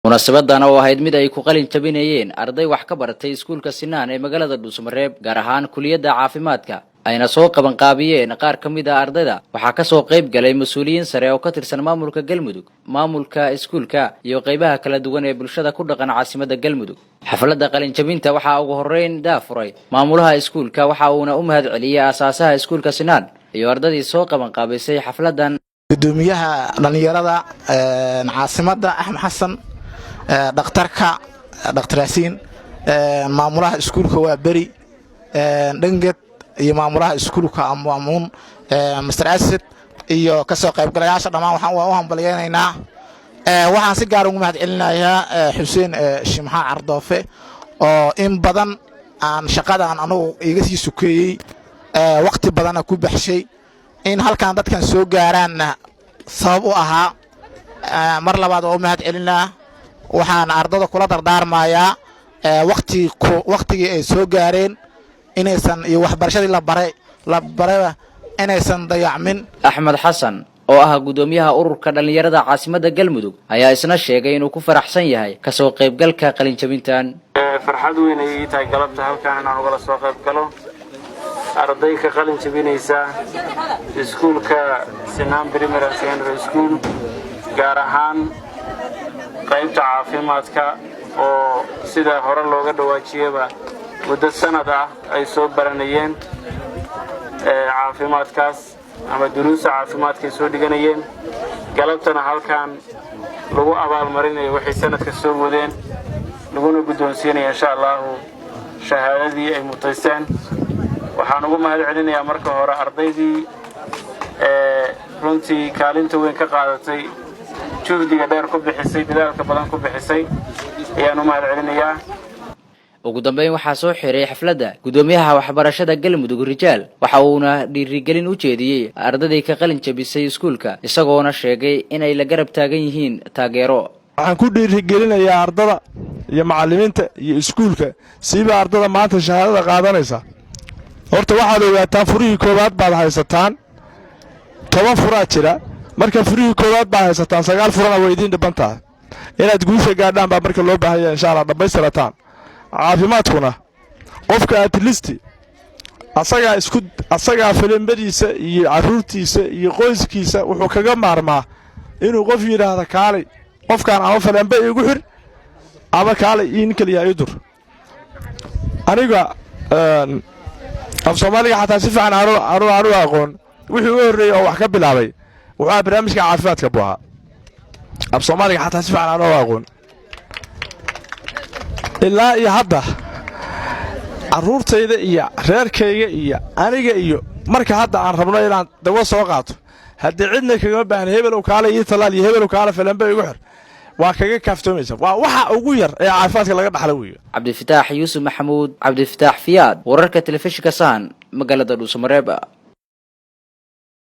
Munaasabadan oo ahayd mid ay ku qalin jabinayeen arday wax ka baratay iskuulka Sinaan ee magaalada Dhuusamareeb, gaar ahaan kuliyadda caafimaadka, ayna soo qabanqaabiyeen qaar ka mid ah ardayda, waxaa kasoo qayb galay mas-uuliyiin sare oo ka tirsan maamulka Galmudug, maamulka iskuulka iyo qeybaha kala duwan ee bulshada ku dhaqan caasimada Galmudug. Xafladda qalinjabinta waxaa ugu horreyn daafuray maamulaha iskuulka, waxa uuna u mahad celiyey aasaasaha iskuulka Sinaan iyo ardadii soo qabanqaabisay xafladan. Gudoomiyaha dhallinyarada caasimadda Axmed Xasan, dhakhtarka Dhakhtar Yaasiin, maamulaha iskuulka waa beri Dhanged iyo maamulaha iskuulka Amuun Mister Asad iyo kasoo qaybgalayaasha dhammaan, waxaan u hambalyaynaynaa. Waxaan si gaar ugu mahad celinayaa Xuseen Shimxa Cardoofe oo in badan aan shaqadan anugu iga sii sukeeyey, wakhti badanna ku baxshay in halkan dadkan soo gaaraanna sabab u ahaa. Mar labaad waa u mahad celinaa. Waxaan ardada kula dardaarmayaa wakhtigii ay soo gaareen inaysan iyo waxbarashadii la barayba inaysan dayacmin. Axmed Xasan oo ah guddoomiyaha ururka dhallinyarada caasimadda Galmudug ayaa isna sheegay inuu ku faraxsan yahay kasoo qaybgalka qalinjabintan. Farxad weyn ayay ii tahay galabta halkan inaan ugala soo qayb galo arday ka qalin jabinaysa iskuulka Sinaan Primary and Secondary School, gaar ahaan qaybta caafimaadka, oo sida hore looga dhawaajiyaba muddo sanad ah ay soo baranayeen caafimaadkaas ama duruusa caafimaadka ay soo dhiganayeen. Galabtana halkan lagu abaalmarinayo waxay sanadka soo wadeen, laguna guddoonsiinaya, insha Allahu, shahaadadii ay mutaysteen. Waxaan ugu mahad celinayaa marka hore ardaydii runtii kaalinta weyn ka qaadatay, juhdiga dheer ku bixisay, dadaalka badan ku bixisay ayaan u mahad celinayaa. Ugu dambeyn waxaa soo xiray xafladda guddoomiyaha waxbarashada Galmudug Rijaal. Waxa uuna dhiirigelin u jeediyey ardadii ka qalin jabisay iskuulka, isagoona sheegay inay la garab taagan yihiin taageero. Waxaan ku dhiirigelinayaa ardada iyo macallimiinta iyo iskuulka, siiba ardada maanta shahaadada qaadanaysa. Horta waxaad ogaataan, furihii koowaad baad haysataan. 10 furaa jira. Marka furihii koowaad baad haysataan, 9 furana way idiin dhiban tahay. Inaad guusha gaadhaan baa marka loo baahanya, insha Allah, dhammaystirataan. Caafimaadkuna qofka at least asagaa isku asagaa filimbadiisa iyo carruurtiisa iyo qoyskiisa wuxuu kaga maarmaa inuu qof yidhaahda, "Kaalay qofkaan ama falembe iigu xir ama kaalay ii nin keliya ii dur." Aniga af Soomaaliga xataa si fiican aanu aqoon, wixii u horreeyey oo wax ka bilaabay wuxuu ahaa barnaamijka caafimaadka buu ahaa. Af Soomaaliga xataa si fiican aanu aqoon, ilaa iyo hadda carruurtayda iyo reerkayga iyo aniga iyo marka hadda aan rabno inaan dawo soo qaato, haddii cidna kagama baahna "Hebelow, kaale ii tallaal" iyo "Hebelow, kaale falembe igu xir." Waa kaga kaaftoomaysa. Waa waxa ugu yar ee caafimaadka laga dhaxla weeye. Cabdifataax Yuusuf Maxamuud, Cabdifataax Fiyaad, wararka telefishinka Sahan, magaalada Dhuusamareeb.